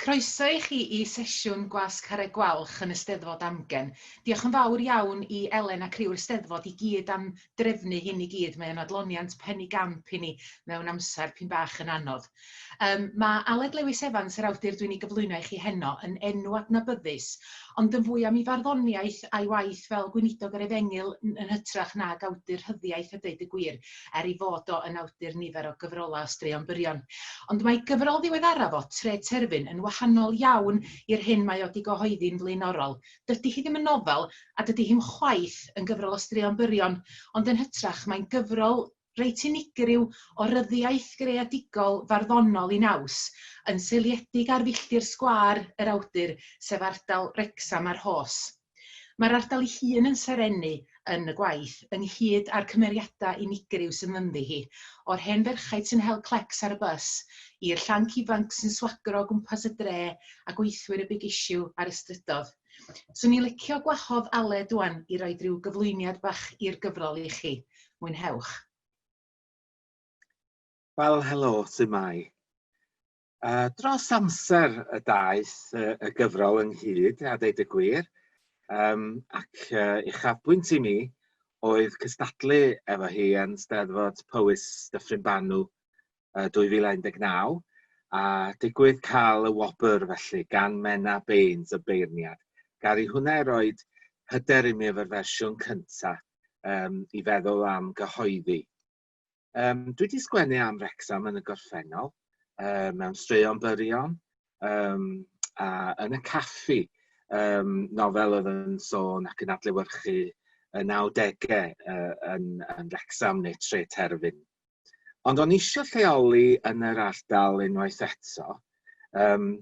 Croeso i chi i sesiwn Gwasg Carreg Gwalch yn y Steddfod Amgen. Diolch yn fawr iawn i Elen a criw'r Steddfod i gyd am drefnu hyn i gyd. Mae o'n adloniant penigamp i ni mewn amser pyn bach yn anodd. Um, mae Aled Lewis Evans, yr awdur dwi'n ei gyflwyno i chi heno, yn enw adnabyddus, ond yn fwy am ei farddoniaeth a'i waith fel gweinidog yr Efengyl yn hytrach nag awdur rhyddiaith a deud y gwir, er ei fod o yn awdur nifer o gyfrolau o straeon byrion. Ond mae gyfrol ddiweddaraf o, Tre Terfyn, yn wahanol iawn i'r hyn mae o 'di gyhoeddi'n flaenorol. Dydy hi ddim yn nofel, a dydy hi'm chwaith yn gyfrol o straeon byrion, ond yn hytrach mae'n gyfrol reit unigryw o ryddiaith greadigol farddonol i naws, yn seiliedig ar filltir sgwâr yr awdur, sef ardal Wrecsam a'r Rhos. Mae'r ardal ei hun yn serennu yn y gwaith, ynghyd â'r cymeriadau unigryw sydd ynddi hi, o'r hen ferchaid sy'n hel clecs ar y bws, i'r llanc ifanc sy'n swagro o gwmpas y dre a gweithwyr y Big Issue ar y strydodd. Swn i'n licio gwahodd Aled ŵan i roid rhyw gyflwyniad bach i'r gyfrol i chi. Mwynhewch. Wel, helo, su'mai? Dros amser y daeth y gyfrol ynghyd, a deud y gwir, um, ac uchafbwynt i mi oedd cystadlu efo hi yn Steddfod Powys Dyffryn Banw 2019, a digwydd cael y wobr felly gan Menna Baines y beirniad. Gari hwnna i roed hyder i mi efo'r fersiwn cyntaf um, i feddwl am gyhoeddi. Um, dwi wedi sgwennu am Wrecsam yn y gorffennol, mewn straeon byrion, um, a yn y caffi, um, nofel oedd yn sôn ac yn adlewyrchu y 90au yn, yn Wrecsam neu Tre Terfyn. Ond o'n eisiau lleoli yn yr ardal unwaith eto. Um,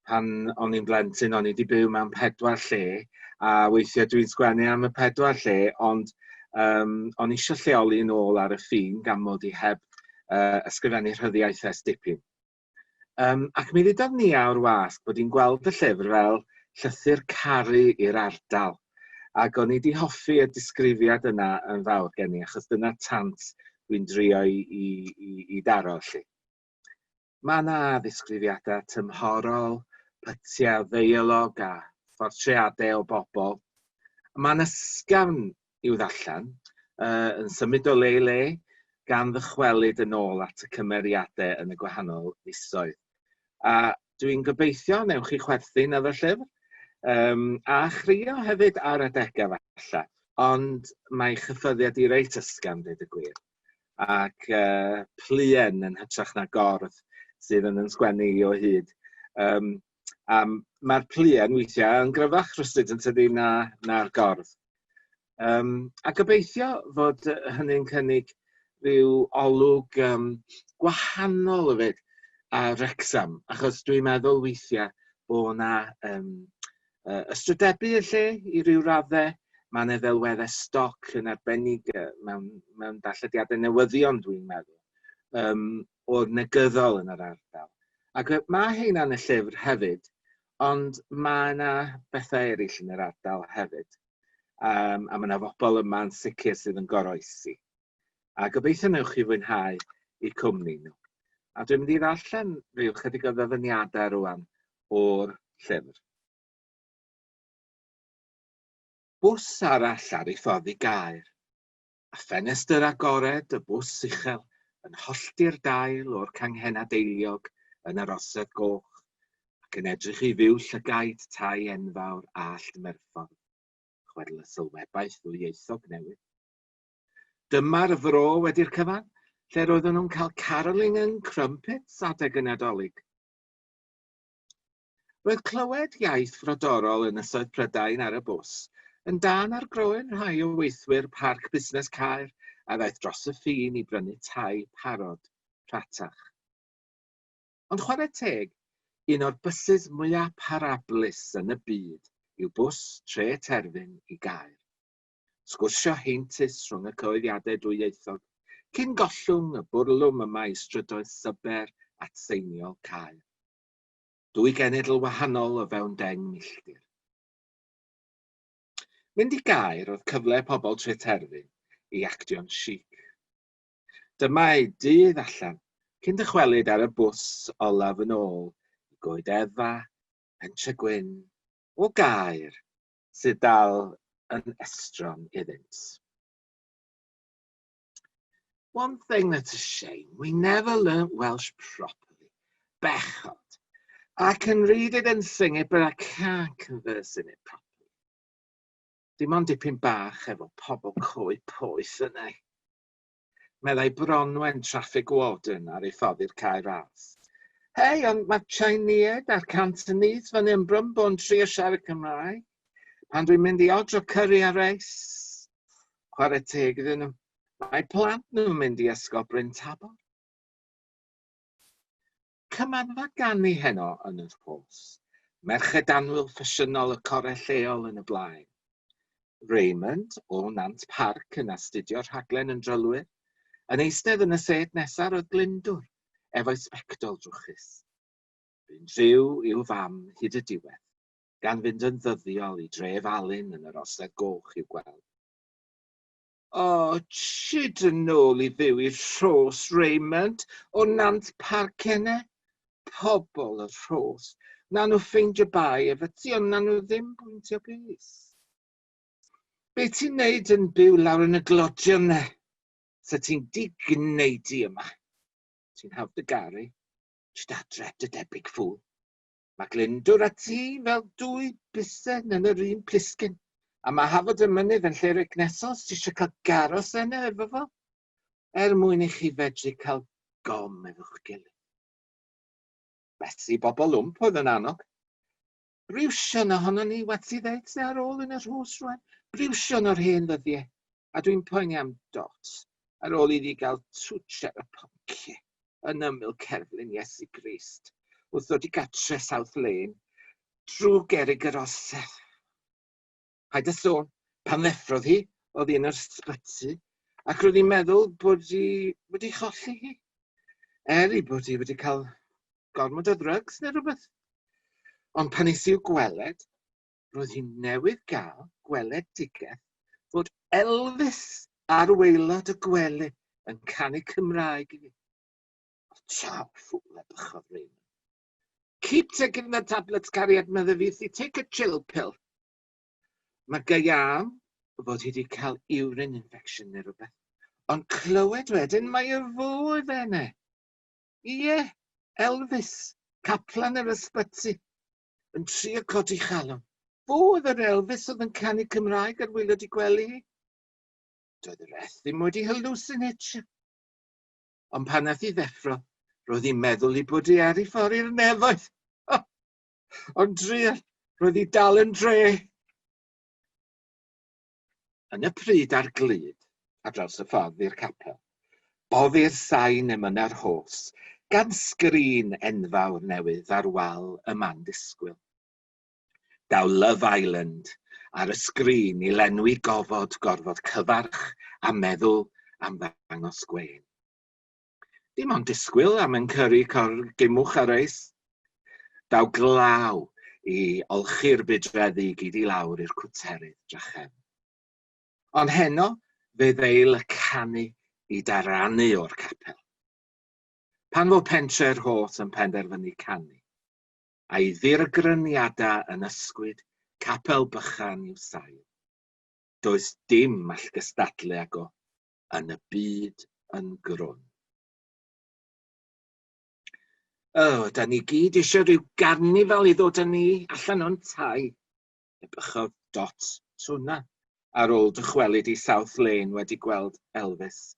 pan o'n i'n blentyn, o'n i wedi byw mewn pedwar lle, a weithiau dwi'n sgwennu am y pedwar lle, ond um, o'n eisiau lleoli yn ôl ar y ffin gan mod i heb ysgrifennu rhyddiaith ers dipyn. Um, ac mi ddudodd ni awr wasg bod hi'n gweld y llyfr fel llythyr caru i'r ardal. Ac o'n i wedi hoffi y disgrifiad yna yn fawr gen i, achos dyna tant dwi'n drio i, i, i, i daro, lly. Mae 'na ddisgrifiadau tymhorol, pytiau ddeialog a phortreadau o bobl. Mae'n ysgafn i'w ddarllen, uh, yn symud o le i le, gan ddychwelyd yn ôl at y cymeriadau yn y gwahanol fisoedd. A dwi'n gobeithio newch chi chwerthin ar y llyfr, um, a chrio hefyd ar adegau falle, ond mae chyffyrddiad i reit ysgafn, dweud y gwir. ac uh, pluen yn hytrach na gordd sydd yn yn sgwennu i o hyd. Um, a mae'r pluen weithiau yn gryfach rhywsut yn tydi na, na'r gordd. Um, a gobeithio fod hynny'n cynnig rhyw olwg um, gwahanol hefyd ar Wrecsam, achos dwi'n meddwl weithiau bod yna um, ystrydebau y lle i ryw raddau. Mae yna ddelweddau stoc yn arbennig mewn, mewn darllediadau newyddion, dwi'n meddwl, um, o'r negyddol yn yr ardal. Ac mae heina yn y llyfr hefyd, ond mae yna bethau eraill yn yr ardal hefyd. Um, a mae yna bobl yma'n sicr sydd yn goroesi. A gobeithio newch chi fwynhau eu cwmni nhw. A dwi'n mynd i ddarllen rhyw chydig o ddyfyniadau rwan o'r llyfr. Bws arall ar ei ffordd i Gaer, a ffenestr agored y bws uchel yn hollti'r dail o'r canghennau deiliog yn yr Orsedd Goch ac yn edrych i fyw llygaid tai enfawr allt Merffordd, chwedl y sylwebaeth ddwyieithog newydd. Dyma'r fro wedi'r cyfan, lle roedden nhw'n cael caroling and crumpets adeg y Nadolig. Roedd clywed iaith frodorol Ynysoedd Prydain ar y bws yn dân ar groen rhai o weithwyr Parc Busnes Caer a ddaeth dros y ffin i brynu tai parod, rhatach. Ond chwarae teg, un o'r bysus mwyaf parablus yn y byd yw bws Tre Terfyn i Gaer. Sgwrsio heintus rhwng y cyhoeddiadau dwyieithog, cyn gollwng y bwrlwm yma i strydoedd syber atseiniol Caer. Dwy genedl wahanol o fewn 10 milltir. Mynd i Gaer oedd cyfle pobl Treterfyn i actio'n chic. Dyma eu dydd allan, cyn dychwelyd ar y bws olaf yn ôl. Goedefa, Pentre Gwyn, o Gaer, sydd dal yn estron iddynt. One thing that's a shame, we never learnt Welsh properly. Bechod. I can read it and sing it, but I can't converse in it properly. Dim ond dipyn bach efo pobl coed poeth yna. Meddai Bronwen Traffic Warden ar ei ffordd i'r Cae Ras. Hei, ond mae Chinese a'r Cantonese fyny yn Brymbo yn trio siarad Cymraeg. Pan dwi'n mynd i odro curry a reis. Chwarae teg iddyn nhw. Mae plant nhw'n mynd i ysgol Bryn Tabor. Cymanfa ganu heno yn y Rhos. Merched annwyl ffasiynol y corau lleol yn y blaen. Raymond o Nant Parc yn astudio rhaglen yn drylwyr. Yn eistedd yn y sêt nesaf roedd Glyndwr, efo'i sbectol drwchus. Bu'n driw i'w fam hyd y diwedd, gan fynd yn ddyddiol i dref Alun yn yr Orsedd Goch i'w gweld. O, tyd yn ôl i fyw i'r Rhos, Raymond, o Nant Parc ene. Pobl y Rhos. Na nhw ffeindio bai efo ti, ond na nhw ddim bwyntio bys. Be ti'n neud yn byw lawr yn y glodion ne? Sa ti'n digneidi yma. Ti'n hawdd dy garu. Tyd adre, dy debyg ffŵl. Mae Glyndwr a ti fel dwy busen yn yr un plisgyn. A mae Hafod y Mynydd yn lle reit gnesol, os ti eisiau cael garos ene efo fo. Er mwyn i chi fedru cael gom efo'ch gilydd. Besi bobl lwmp oedd yn annog. Briwsion ohono ni, what's i ddeud sy ar ôl yn y rhos rwan. Briwsion o'r hen ddyddiau. A dwi'n poeni am Dot ar ôl iddi gael twtsh ar y poncie yn ymyl cerflun Iesu Grist wrth ddod i gatre South Lane drwy gerig yr orsedd. Paid â sôn, pan ddeffrodd hi, oedd hi yn yr ysbyty, ac roedd hi'n meddwl bod hi wedi cholli hi. Er ei bod hi wedi cael gormod o ddrygs neu rhywbeth. Ond pan es i'w gweled, roedd hi newydd gael gweledigaeth fod Elvis ar waelod y gwely yn canu Cymraeg iddi. O, ciao, ffŵl, ebychodd Raymond. Keep taking the tablets, cariad, medde fi, take a chill pill. Mae gaeaf fod hi wedi cael urine infection neu rhywbeth. Ond clywed wedyn mae y fo oedd ene. Ie, Elvis, caplan yr ysbyty, yn trio codi chalon. Fo oedd yr Elvis oedd yn canu Cymraeg ar waelod i gwely hi. Doedd yr eth ddim wedi hallucinatio. Ond pan nath hi ddeffro, roedd hi'n meddwl ei bod hi ar ei ffordd i'r nefoedd. Ond druan, roedd hi dal yn dre. Yn y pryd a'r glud, ar draws y ffordd i'r capel, boddi'r sain emyna'r Rhos, gan sgrin enfawr newydd ar wal y man disgwyl. Daw Love Island ar y sgrin i lenwi gofod gorfod cyfarch a meddwl am ddangos gwên. Dim ond disgwyl am yn cyrru corgimwch a reis. Daw glaw i olchi'r budreddi i gyd i lawr i'r cwterydd drachefn. Ond heno fe ddeil y canu i daranu o'r capel. Pan fo pentre'r Rhos yn penderfynu canu, a'i ddirgryniadau yn ysgwyd capel bychan i'w sail. Does dim all gystadlu ag o yn y byd yn grwn. O, da ni gyd eisiau rhyw garnifal i ddod â ni allan o'n tai. Ebychodd Dot Tuna ar ôl dychwelyd i South Lane wedi gweld Elvis.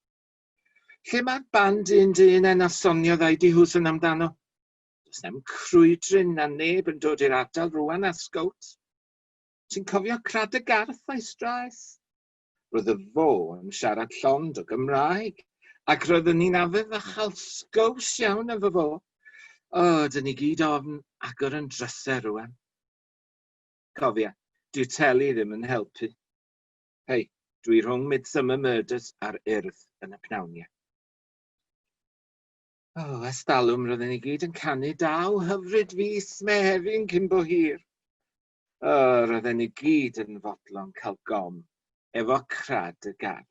Lle mae'r band un dyn yna soniodd ID Hwsyn amdano? Does na'm crwydryn na neb yn dod i'r ardal rwan a sgowt. Ti'n cofio Crad y Garth a'i straes? Roedd y fo yn siarad llond o Gymraeg, ac roeddwn ni'n arfer a chael sgwrs iawn efo fo. O, dyn ni gyd ofn agor yn drysau rwan. Cofia, dyw teli ddim yn helpu. Hei, dwi rhwng Midsummer Murders a'r Urdd yn y pnawniau. O, ers talwm roedden ni gyd yn canu daw hyfryd fis Mehefin cyn bo hir. O, roedden ni gyd yn fodlon cael gom efo crad y gardd.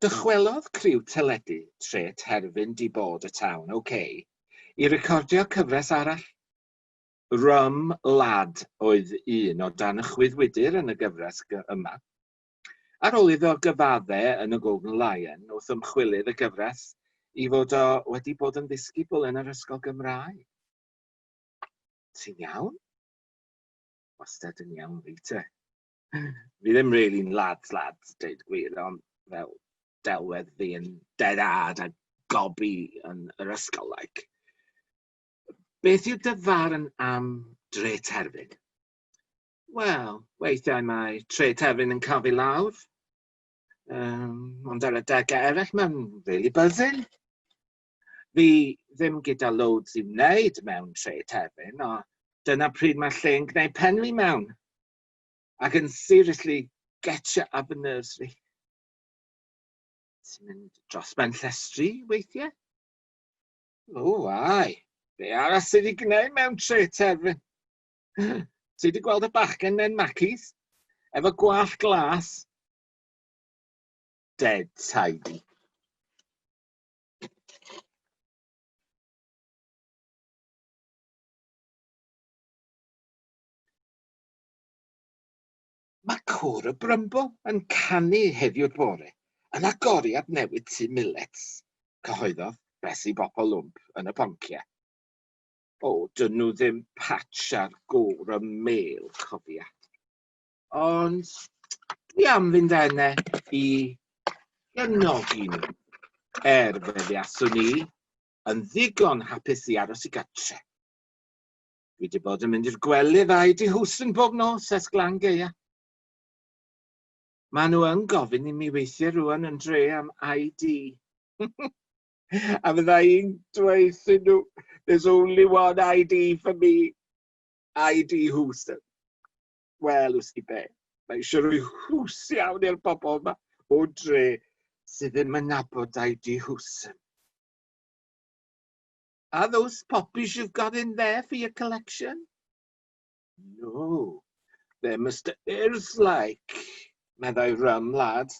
Dychwelodd criw teledu Tre Terfyn 'di bod y town, OK, i recordio cyfres arall. Rum Lad oedd un o dan y chwyddwydr yn y gyfres yma. Ar ôl iddo gyfadde yn y Golden Lion wrth ymchwilydd y gyfres i fod o wedi bod yn ddisgybl yn yr ysgol Gymraeg. Ti'n iawn? Wastad yn iawn fi te. Fi ddim really'n lads lads, deud gwir, ond fel delwedd fi yn dead hard a gobi yn yr ysgol, like. Beth yw dy farn am Dre Terfyn? Wel, weithiau mae Tre Terfyn yn cael fi lawr. Ond ar adegau eraill mae'n really buzzing. Fi ddim gyda loads i'w wneud mewn Tre Terfyn, o dyna pryd mae lle'n gwneud pen fi mewn. Ac yn seriously getio ar fy nerves fi. Ti'n mynd dros ben llestri weithiau? O, ai. Be arall sydd wedi gwneud mewn Tre Terfyn? Ti wedi gweld y bachgen mewn Mackies? Efo gwallt glas? Dead tidy. Mae Côr y Brymbo yn canu heddiw'r bore yn agoriad newydd Tŷ Millets, cyhoeddodd Bessie Bopolwmp yn y poncia. O, dyn nhw ddim patch ar gôr y mêl, cofia. Ond dwi am fynd ene i gefnogi nhw. Er fe fuaswn i yn ddigon hapus i aros i gartre. Dwi wedi bod yn mynd i'r gwely ddau di hwsyn bob nos ers glan gaea. Maen nhw yn gofyn i mi weithio rwan yn dre am ID. A fydda i'n dweud iddyn nhw, there's only one ID for me. ID Hwsyn. Wel, wst ti be, mae eisiau rhoi hws iawn i'r bobl yma o dre sydd ddim yn nabod ID Hwsyn. Are those poppies you've got in there for your collection? No, they're Mr Urdd-like, meddai Rum Lad,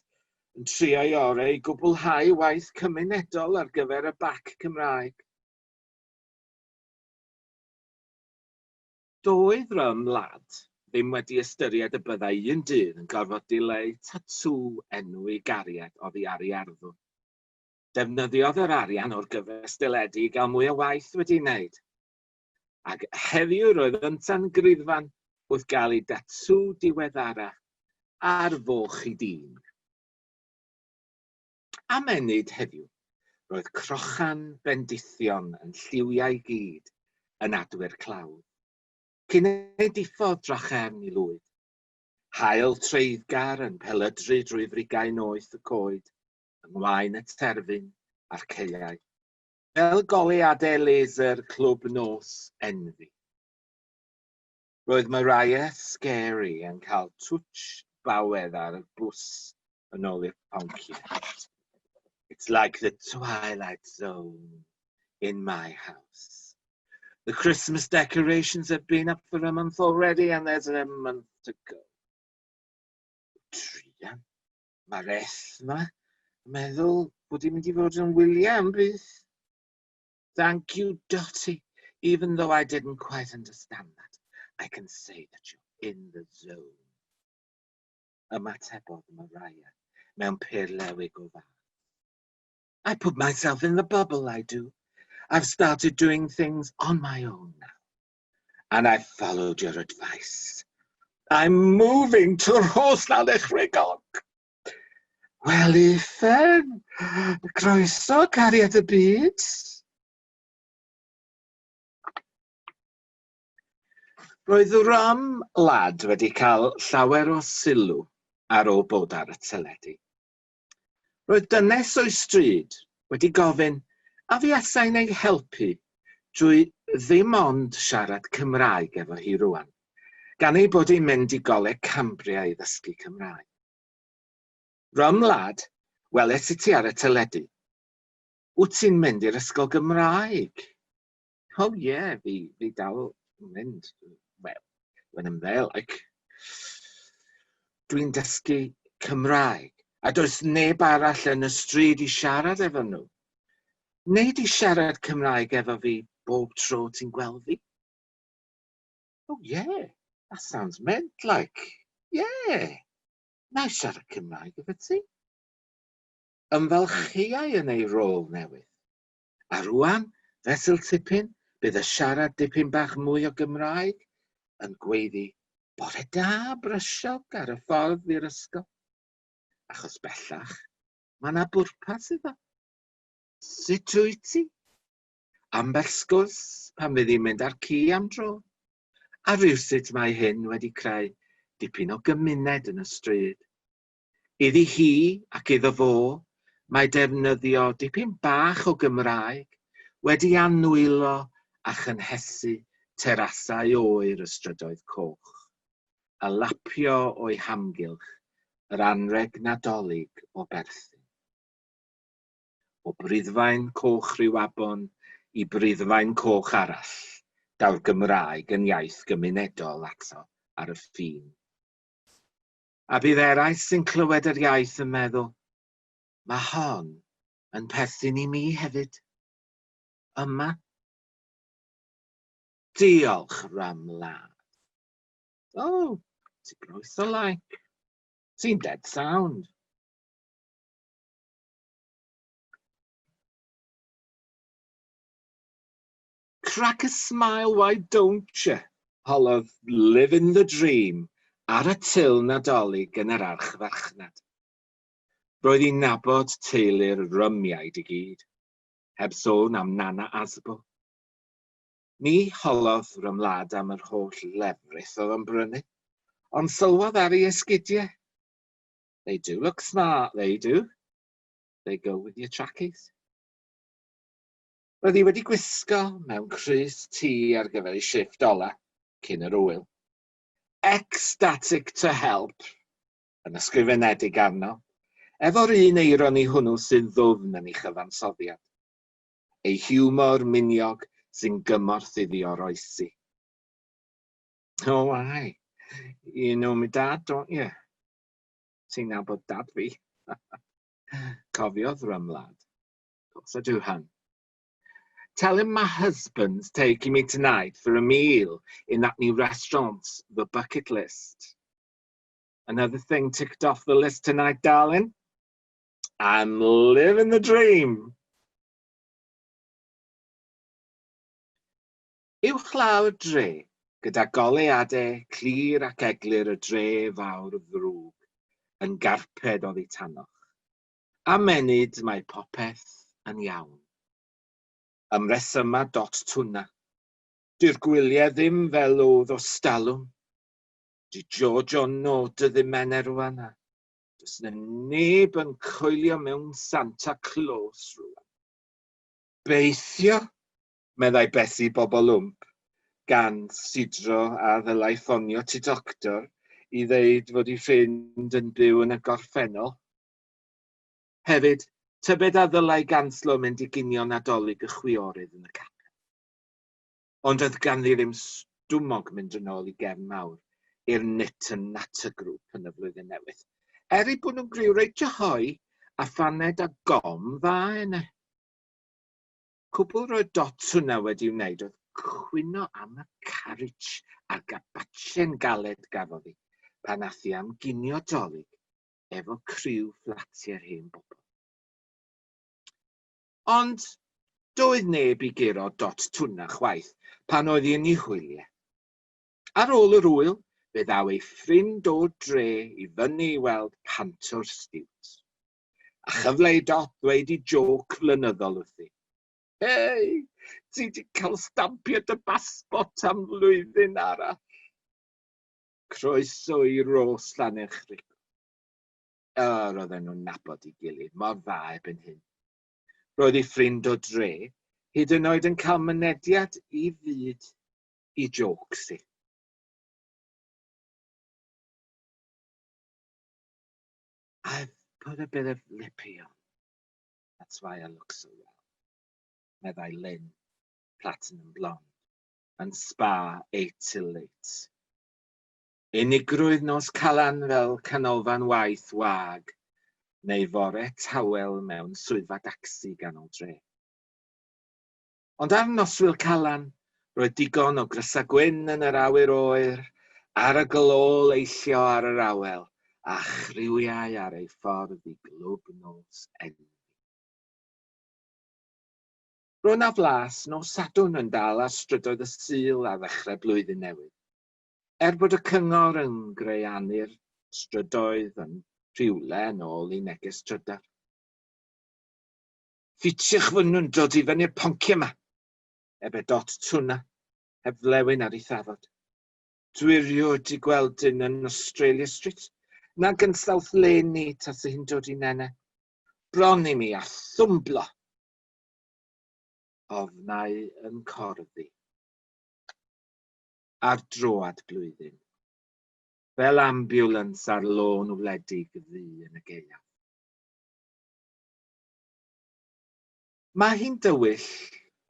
yn trio'i orau i gwblhau waith cymunedol ar gyfer y bac Cymraeg. Doedd Rum Lad ddim wedi ystyried y byddai un dydd yn gorfod dileu tatŵ enw ei gariad oddi ar ei arddwrn. Defnyddiodd yr arian o'r gyfres deledu i gael mwy o waith wedi'i wneud. Ac heddiw roedd ynta'n griddfan wrth gael ei datŵ diweddara ar foch i dyn. Am ennyd heddiw, roedd crochan bendithion yn lliwiau gyd yn adwy'r clawdd, cyn ei diffodd drachefn i lwyd. Haul treiddgar yn pelydru drwy frigau noeth y coed, yng ngwaen y terfyn a'r caeau, fel goleuadau laser clwb nos Envy. Roedd Mariah Scary yn cael twtsh bawedd ar y bws yn ôl i'r ponciau. It's like the Twilight Zone in my house. The Christmas decorations have been up for a month already and there's a month to go. Druan, mae'r eth yma yn meddwl bod hi'n mynd i fod yn wyliau am byth. Thank you, Dotty. Even though I didn't quite understand that, I can say that you're in the zone. Ymatebodd Mariah mewn purlewig o fath. I put myself in the bubble, I do. I've started doing things on my own now. And I followed your advice. I'm moving to Rhosllanerchrugog. Wel, uffern, croeso cariad y byd. Roedd Rum Lad wedi cael llawer o sylw ar ôl bod ar y teledu. Roedd dynes o'i stryd wedi gofyn a fuasai'n ei helpu drwy ddim ond siarad Cymraeg efo hi rwan, gan ei bod hi'n mynd i Goleg Cambria i ddysgu Cymraeg. Rum Lad, weles i ti ar y teledu. Wyt ti'n mynd i'r ysgol Gymraeg? Oh yeah, fi dal yn mynd. Well, when I'm there, like. Dwi'n dysgu Cymraeg. A does neb arall yn y stryd i siarad efo nhw. Nei di siarad Cymraeg efo fi bob tro ti'n gweld fi? Oh yeah, that sounds mint like. Yeah, na i siarad Cymraeg efo ti. Ymfalchïai yn ei rôl newydd. A rwan, fesul tipyn, bydd y siarad dipyn bach mwy o Gymraeg yn gweiddi bore da brysiog ar y ffordd i'r ysgol. Achos bellach, mae yna bwrpas iddo. Sut wyt ti? Ambell sgwrs pan fydd hi'n mynd â'r ci am dro. A rhywsut mae hyn wedi creu dipyn o gymuned yn y stryd. Iddi hi ac iddo fo, mae defnyddio dipyn bach o Gymraeg wedi anwylo a chynhesu terasau oer y strydoedd coch, a lapio o'i hamgylch yr anreg Nadolig o berthyn. O briddfaen coch Rhiwabon i briddfaen coch arall, daw'r Gymraeg yn iaith gymunedol ato ar y ffin. A bydd eraill sy'n clywed yr iaith yn meddwl, mae hon yn perthyn i mi hefyd. Yma. Diolch, Ramlad. Oh, ti'n groeso like. Ti'n dead sound. Crack a smile, why don't you? Holodd Living the Dream ar y til Nadolig yn yr archfarchnad. Roedd hi'n nabod teulu'r Rymiaid i gyd, heb sôn am Nana Asbo. Ni holodd Rymlad am yr holl lefrith oedd o'n brynu, ond sylwodd ar ei esgidiau. They do look smart, they do. They go with your trackies. Roedd hi wedi gwisgo mewn crys T ar gyfer ei shifft ola cyn yr ŵyl. Ecstatic to help, yn ysgrifenedig arno, efo'r un eironi hwnnw sy'n ddwfn yn ei chyfansoddiad. Ei hiwmor miniog sy'n gymorth iddi oroesi. Oh, aye. You know me dad, don't you? Ti'n nabod dad fi? Cofiodd Rymlad. Of course I do, hun. Tell him my husband's taking me tonight for a meal in that new restaurant, The Bucket List. Another thing ticked off the list tonight, darling. I'm living the dream. Uwchlaw'r dre, gyda goleuadau clir ac eglur y dre fawr ddrwg, yn garped oddi tanoch. Am ennyd mae popeth yn iawn. Ymresyma Dot Twnna. Dyw'r gwyliau ddim fel oedd o stalwm. Di George o Nod ddim ene rwan a does 'na neb yn coelio mewn Santa Claus rwan. Beithio, meddai Bessie Bobolwmp, gan sidro a ddylai ffonio tŷ doctor i ddeud fod ei ffrind yn byw yn y gorffennol. Hefyd, tybed a ddylai ganslo mynd i ginio Nadolig y chwiorydd yn y capel. Ond oedd ganddi ddim stumog mynd yn ôl i gefn mawr i'r Knit and Natter Group yn y flwyddyn newydd. Er eu bod nhw'n griw reit hoi a phaned a gom dda yna. Cwbl roedd Dot hwnna wedi wneud oedd cwyno am y carij a'r gabatchen galed gafodd hi pan ath hi am ginio Dolig efo criw fflatiau'r hen bobl. Ond doedd neb i guro Dot Twnna chwaith pan oedd hi yn ei hwyliau. Ar ôl yr ŵyl, fe ddaw ei ffrind o'r dre i fyny i weld panto'r stiwt. A chyfle i Dot ddweud i jôc flynyddol wrthi. Hei, ti 'di cael stampio dy basbort am flwyddyn arall. Croeso i Ros Llanerchrig. O, roedden nhw'n nabod ei gilydd mor dda erbyn hyn. Roedd ei ffrind o dre hyd yn oed yn cael mynediad i fyd i jôcs i. I've put a bit of lippy on. That's why I look so well. Meddai Lynn, platinum blonde, yn spa 8 till late. Unigrwydd nos Calan fel canolfan waith wag. neu fore tawel mewn swyddfa dacsi ganol dre. Ond ar noswyl Calan, roedd digon o grysa gwyn yn yr awyr oer, ar y glôl eillio ar yr awel, a chriwiau ar ei ffordd i glwb nos Enlli. Roedd 'na flas nos Sadwrn yn dal ar strydoedd y Sul ar ddechrau blwyddyn newydd. Er bod y cyngor yn graeanu'r strydoedd yn rhywle yn ôl i neges trydar. Ffitiwch fod nhw'n dod i fyny'r ponciau 'ma, ebe Dot Tuna, heb flewyn ar ei thafod. Dwi erioed 'di gweld un yn Australia Street, nag yn South Lane ni tase hi'n dod i nene. Bron i mi a thwmblo. Ofnau yn corddi. Ar droad blwyddyn. Fel ambiwlans ar lôn wledig ddu yn y gaeaf. Mae hi'n dywyll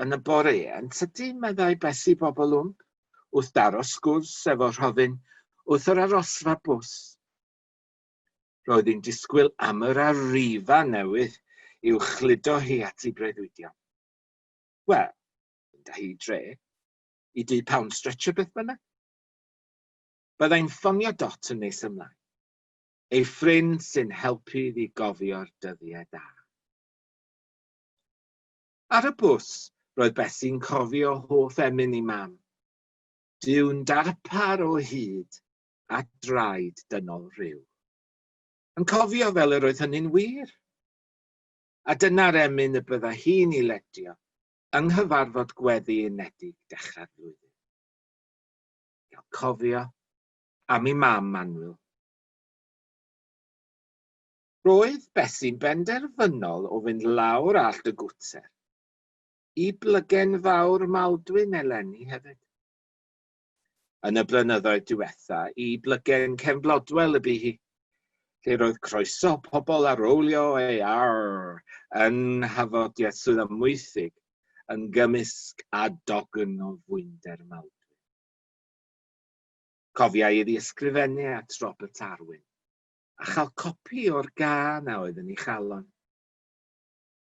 yn y boreau, yn tydi, meddai Besi Bobolwmp, wrth daro sgwrs efo Rhofyn wrth yr arosfa bws. Roedd hi'n disgwyl am yr Arriva newydd i'w chludo hi at ei breuddwydion. Wel, mynd â hi i dre, i dŷ Pound Stretcher beth bynnag. Byddai'n ffonio Dot yn nes ymlaen. Ei ffrind sy'n helpu iddi gofio'r dyddiau da. Ar y bws, roedd Besi'n cofio hoff emyn ei mam. Dyw'n darpar o hyd at draed dynol rhyw. Yn cofio fel yr oedd hynny'n wir. A dyna'r emyn y bydda hi'n ei ledio yng nghyfarfod gweddi unedig dechrau'r flwyddyn. Gael cofio am ei mam annwyl. Roedd Besi'n benderfynol o fynd lawr allt y gwter i blygen fawr Maldwyn eleni hefyd. Yn y blynyddoedd diwetha, i blygen Cefn Blodwel y bu hi, lle roedd croeso pobl a rowlio ei arr yn nhafodiaith Swydd Amwythig yn gymysg â dogn o fwynder Maldwyn. Cofiai iddi ysgrifennu at Robert Arwyn a chael copi o'r gân a oedd yn ei chalon.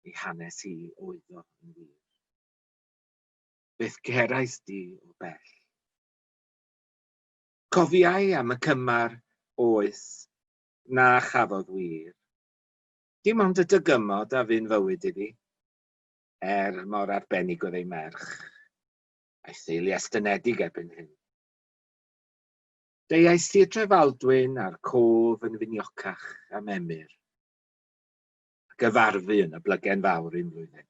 Ei hanes hi oedd o yn wir. Beth gerais di o bell? Cofiai am y cymar oes na chafodd wir. Dim ond y dygymod a fu'n fywyd iddi, er mor arbennig oedd ei merch, a'i theulu estynedig erbyn hyn. Deuais i Drefaldwyn a'r cof yn finiocach am Emyr, a gyfarfu yn y blygen fawr un flwyddyn.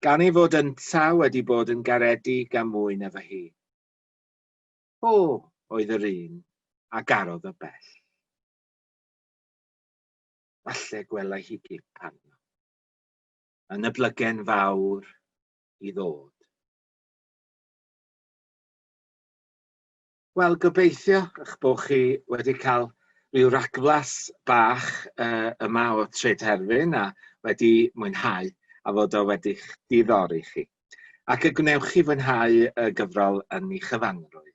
Gan ei fod yntau wedi bod yn garedig a mwyn efo hi. Fo oedd yr un a garodd o bell. Falle gwelai hi gip arno. Yn y blygen fawr i ddod. Wel, gobeithio eich bod chi wedi cael rhyw ragflas bach yma o Tre Terfyn a wedi mwynhau a fod o wedi'ch diddori chi. Ac y gwnewch chi fwynhau y gyfrol yn ei chyfanrwydd.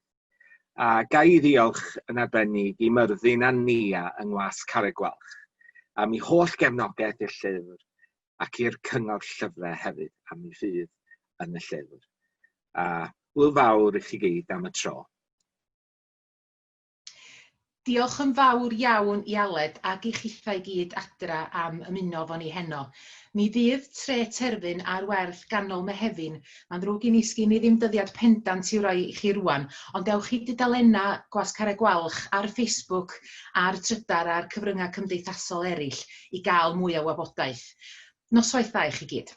A ga i ddiolch yn arbennig i Myrddin a Nia yng Ngwasg Carreg Gwalch am ei holl gefnogaeth i'r llyfr ac i'r cyngor llyfrau hefyd am ei ffydd yn y llyfr. A hwyl fawr i chi gyd am y tro. Diolch yn fawr iawn i Aled ac i chithau gyd adra am ymuno fo ni heno. Mi fydd Tre Terfyn ar werth ganol Mehefin. Mae'n ddrwg i ni sgin i ddim dyddiad pendant i'w roi i chi rwan, ond ewch i dudalennau Gwasg Carreg Gwalch ar Facebook, ar Trydar a'r cyfryngau cymdeithasol eraill i gael mwy o wybodaeth. Noswaith dda i chi gyd.